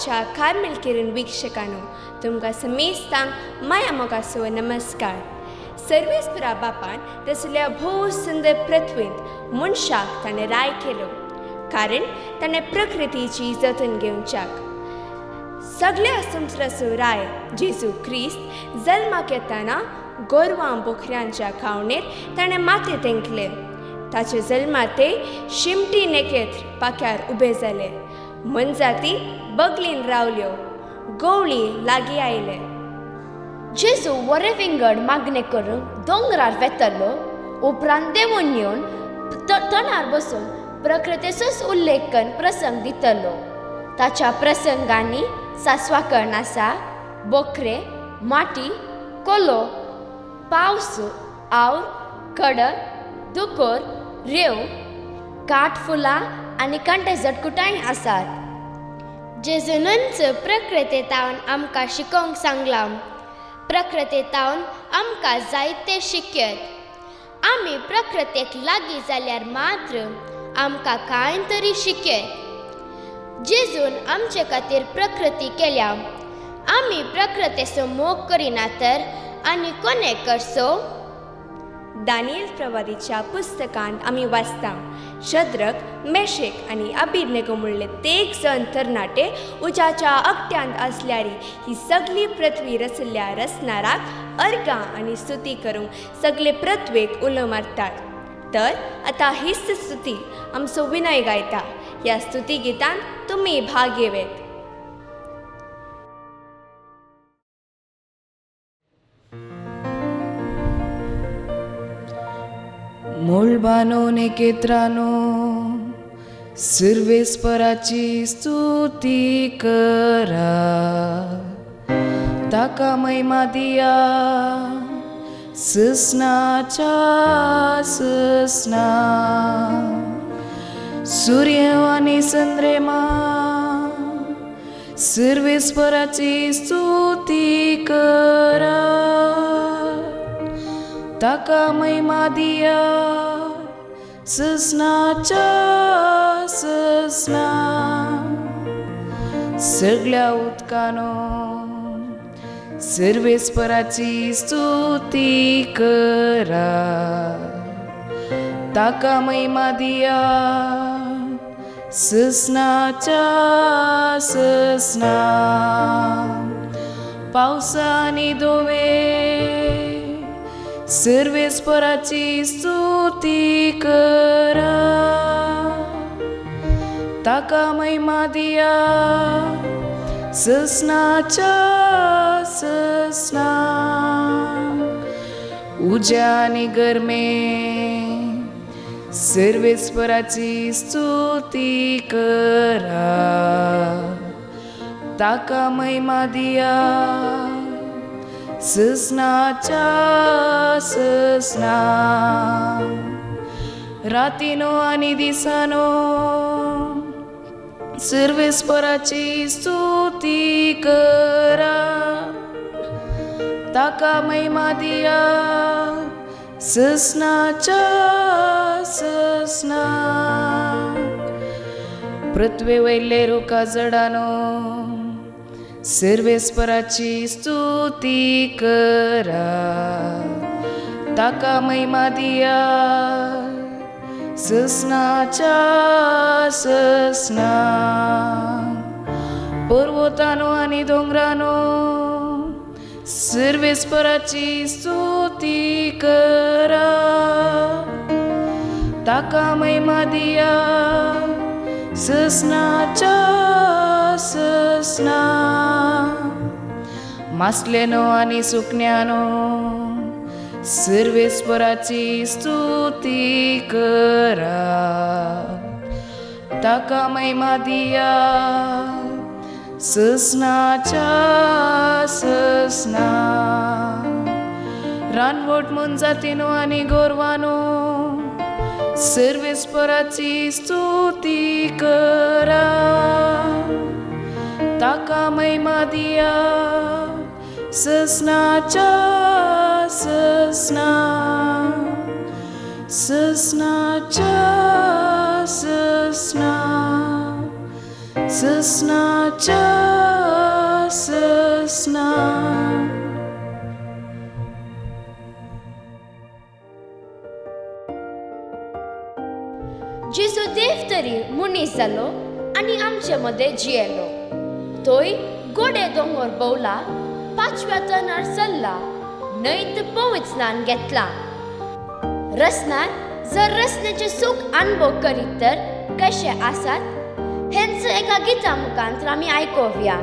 आमच्या कार्मेल किरण वीक्षकांनो, तुमकां समेस्तांक माया मोगाचो नमस्कार. सर्वेस्परा बापान रचल्या भोव सुंदर पृथ्वींत मनशाक ताणें राय केलो, कारण ताणें प्रकृतीची जतन घेवच्याक. सगळ्या संवसाराचो राय जेजू क्रिस्त जल्माक येताना गोरवां बोकऱ्यांच्या खावणेर ताणें माथें तेंकलें. ताचे जल्माते शिमटी नेकेत्र पाक्यार उबे जाले, मनजाती बगलीन रावल्यो, गवळी लागीं आयले. जेजू वरे विंगड मागणें करूंक दोंगरार वेतलो. उपरांत देंवून येवन तणार बसून प्रकृतीचोच उल्लेख करून प्रसंग दितलो. ताच्या प्रसंगांनी सासवाकर्ण आसा, बोकरे, माटी, कोलो, पावस, our, खडक, दुकोर, रेंव, काटफुलां आनी कांटे झटकुटांय आसात. जेजूनच प्रकृतींतावन आमकां शिकोवंक सांगलां. प्रकृतींतावन आमकां जायते शिकयत. आमी प्रकृतीक लागीं जाल्यार मात्र आमकां कांय तरी शिकयत. जेजून आमचे खातीर प्रकृती केल्या. आमी प्रकृतीचो मोग करिना तर आनी कोणें करचो? दानियल प्रवादीच्या पुस्तकांत आमी वाचता, शद्रक, मेशेक आनी अबेदनगो म्हणले तेग जण तरणाटे उज्याच्या अकट्यांत आसल्यारी ही सगळी पृथ्वी रचल्या रचणाराक अर्गां आनी स्तुती करूंक सगळे पृथ्वेक उलो मारतात. तर आतां हीच स्तुती आमचो विनय गायता. ह्या स्तुती गितांत तुमी भाग घेवेत. मुळबानो नेकेत्रानो सर्वेस्पराची स्तुती करा, ताका महिमा दिया ससनाच्या ससना. सूर्य आनी चंद्रमा सर्वेस्पराची स्तुती करा, ताका महिमा दिया ससनाच्या ससना. सगळ्या उदकानो सर्वेस्पराची स्तुती करा, ताका महिमा दिया ससनाच्या ससना. पावसा आनी दोवे सर्वेस्पराची स्तुती करा, ताका महिमा दिया ससनाच्या ससना. उज्या आनी गरमे सर्वेस्पराची स्तुती करा, ताका महिमा दिया ससनाच्या ससना. रातीनो आनी दिसानो सर्वेस्पराची स्तुती करा, ताका महिमा दिया ससनाच्या ससना. पृथ्वे वयले रुखा जडानो सर्वेस्पराची स्तुती करा, ताका महिमा दिया ससनाच्या ससना. पर्वतानो आनी दोंगरानो सर्वेस्पराची स्तुती करा, ताका महिमा दिया ससनाच्या ससना. मासलेनो आनी सुकण्यानो सर्वेस्पराची स्तुती करा, ताका महिमा दिया ससनाच्या ससना. रानवट मनजातीनो आनी गोरवानो सर्वेस्पराची स्तुती करा, ताका महिमा दिया ससनाच्या ससना. ससनाच्या ससना. ससनाच्या जेजू देव तरी मनीस जालो आनी आमचे मदें जियेलो. थंय गोडे दोंगर भोंवला, पांचव्या तणार चल्ला, न्हंयत पवित्र स्नान घेतलां. रसनार जर रसनेचें सूख अनुभव करीत तर कशें आसात हेंच एका गिता मुखांत आमी आयकोवया.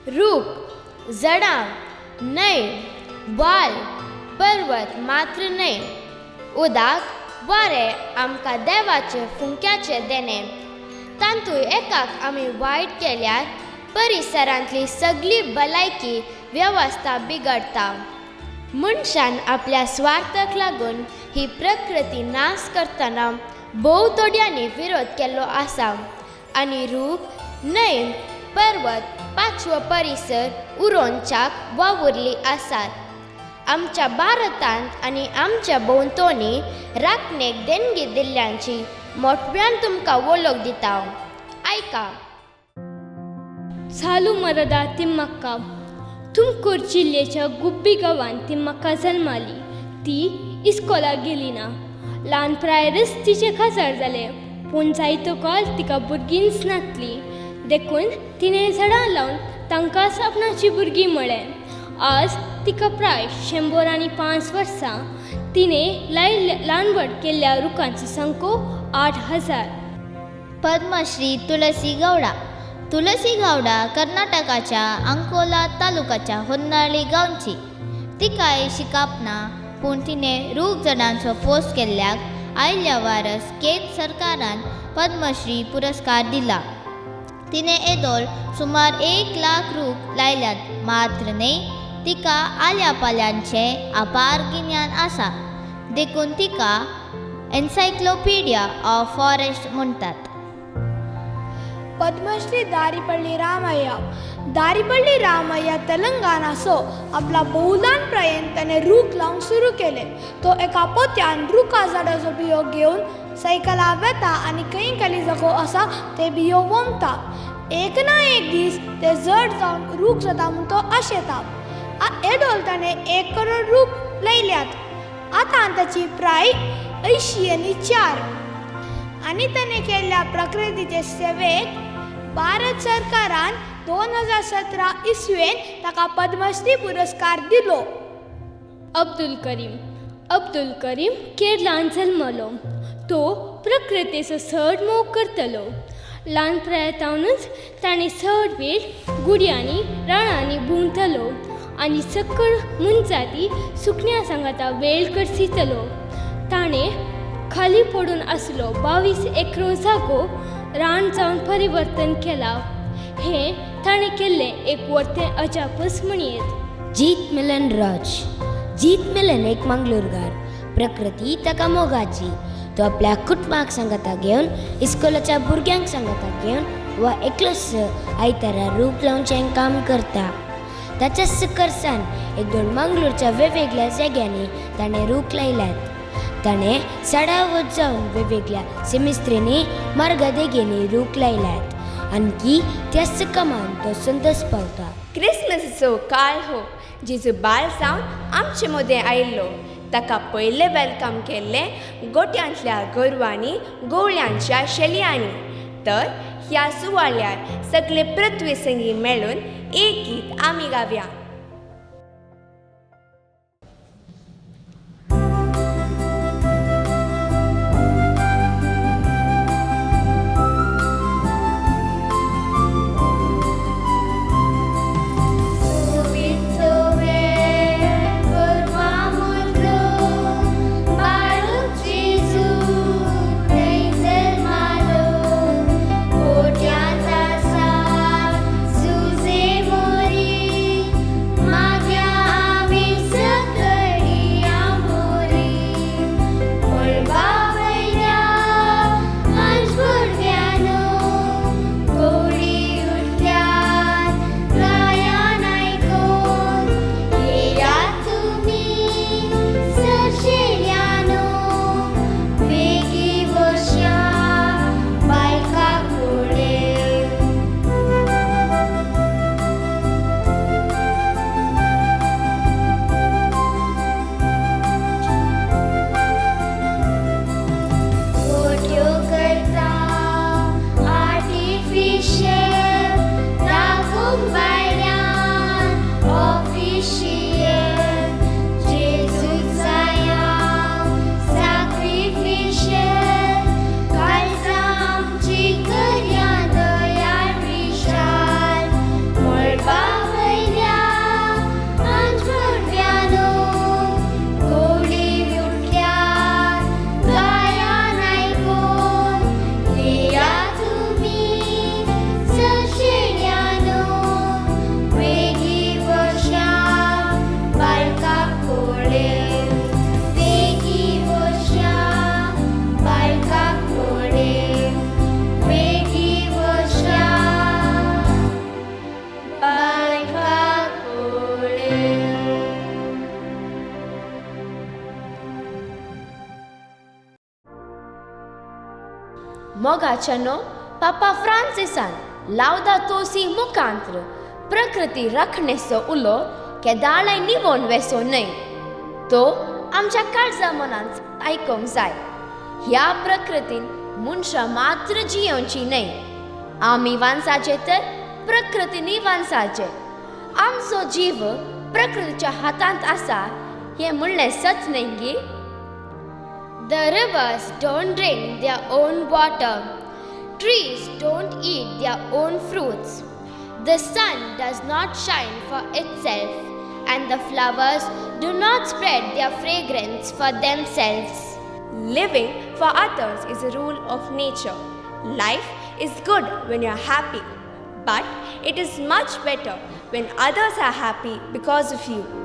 रूख, झाडां, न्हंय, वाल, पर्वत मात्र न्हय, उदक, वारें आमकां देवाचें फुंक्याचें देणें. तातूंत एकाक आमी वायट केल्यार परिसरांतली सगळी भलायकी वेवस्था बिगडटा. मनशान आपल्या स्वार्थाक लागून ही प्रकृती नाश करतना भोव थोड्यांनी विरोध केल्लो आसा आनी रूख, न्हंय, पर्वत, पाचवो परिसर उरोवच्याक वावुरली आसात. आमच्या भारतांत आनी आमच्या भोंवतणी राखणेक देणगी दिल्ल्यांची मोठ्यान तुमकां वळख दिता. आयका. सालू मरदा तिम्मक्का तुमकूर जिल्ल्याच्या गुब्बी गांवांत तिम्मक्का जल्माली. ती इस्कोलाक गेली ना. ल्हान प्रायरच तिचें काजार जालें, पूण जायतो काळ तिका भुरगींच नातली. देखून तिणें झाडां लावन तांकांच आपणाची भुरगीं म्हळें. आज तिका प्राय 105 वर्सां. तिणें ल्हान व्हड केल्ल्या रुखांचो संको 8,000. पद्मश्री तुळसी गौडा. तुळसी गौडा कर्नाटकाच्या अंकोला तालुक्याच्या होन्नाळी गांवची. तिकाय शिकप ना, पूण तिणें रूख झाडांचो पोस केल्ल्याक आयल्या वारस केंद्र सरकारान पद्मश्री पुरस्कार दिला. तिणें येदोळ सुमार 1 लाख रूख लायल्यात. मात्र न्हय, तिका आल्या पाल्यांचें अपार गिन्यान आसा, देखून तिका एन्सायक्लोपिडिया ऑफ फॉरेस्ट म्हणटात. पद्मश्री दारिपल्ली रामय्या. दारिपल्ली रामय्या तेलंगानाचो. आपला बहुलान प्रयत्न ताणें रूख लावंक सुरू केले. तो एका पोत्यान रुखा झाडाचो बियो घेवन सायकला वेता आनी खंय खाली जागो आसा ते बियो वोमता. एक ना एक दीस ते जड जावन रूख जाता म्हूण तो आशेता. येदोळ ताणें 1 करोड रूख लायल्यात. आतां ताची प्राय 84. आनी ताणें केल्ल्या प्रकृतीचे सेवेक भारत सरकारान 2017 इसवेन ताका पद्मश्री पुरस्कार दिलो. अब्दुल करीम. अब्दुल करीम केरळांत जल्मलो. तो प्रकृतीचो चड मोग करतलो. ल्हान प्रायतावनूच ताणें चड वेळ गुड्यांनी रानांनी भोंवतलो आनी सक्कड मनजाती सुकण्या सांगाता वेळ करसितलो. ताणें खाली पडून आसलो 22 एकरो जागो रान जावन परिवर्तन केला. हें ताणें केल्लें एक वर्तें अजापच म्हणयेत. जीत मिलन राज. जीत मिलन एक मंगळूरगार. प्रकृती ताका मोगाची. तो आपल्या कुटुंबाक सांगाता घेवन, इस्कोलाच्या भुरग्यांक सांगाता घेवन वा एकलोच आयतारा रूख लावचें काम करता. ताच्या सकरसान एक दोन मंगळूरच्या वेगवेगळ्या जाग्यांनी ताणें रूख लायल्यात. ताणें साडावत जावन वेगवेगळ्या सेमिस्त्रींनी मार्गा देगेंनी रूख लायल्यात. आणखी त्याच कामान तो संतोष पावता. क्रिसमसाचो काळ हो. जेजू बाळ जावन आमचे मदें आयिल्लो. ताका पयलें welcome केल्लें गोट्यांतल्या गोरवांनी, गवळ्यांच्या शेलयांनी. तर ह्या सुवाळ्यार सगळे पृथ्वी संगी मेळून एक गीत आमी गावया. मोगाच्यानो पापा फ्रांसिसान लावदा तोसी मुखांत्र प्रकृती राखणेचो उलो केदाळाय निवोन वेसो न्हय, तो आमच्या काळजा मनांत आयकोंक जाय. ह्या प्रकृतीन मनशां मात्र जियोवची न्हय, आमी वांसाचे तर प्रकृतीनी वांसाचे. आमचो जीव प्रकृतीच्या हातांत आसा हें म्हणलें सच न्हय गी? The rivers don't drink their own water. Trees don't eat their own fruits. The sun does not shine for itself, and the flowers do not spread their fragrance for themselves. Living for others is a rule of nature. Life is good when you are happy, but it is much better when others are happy because of you.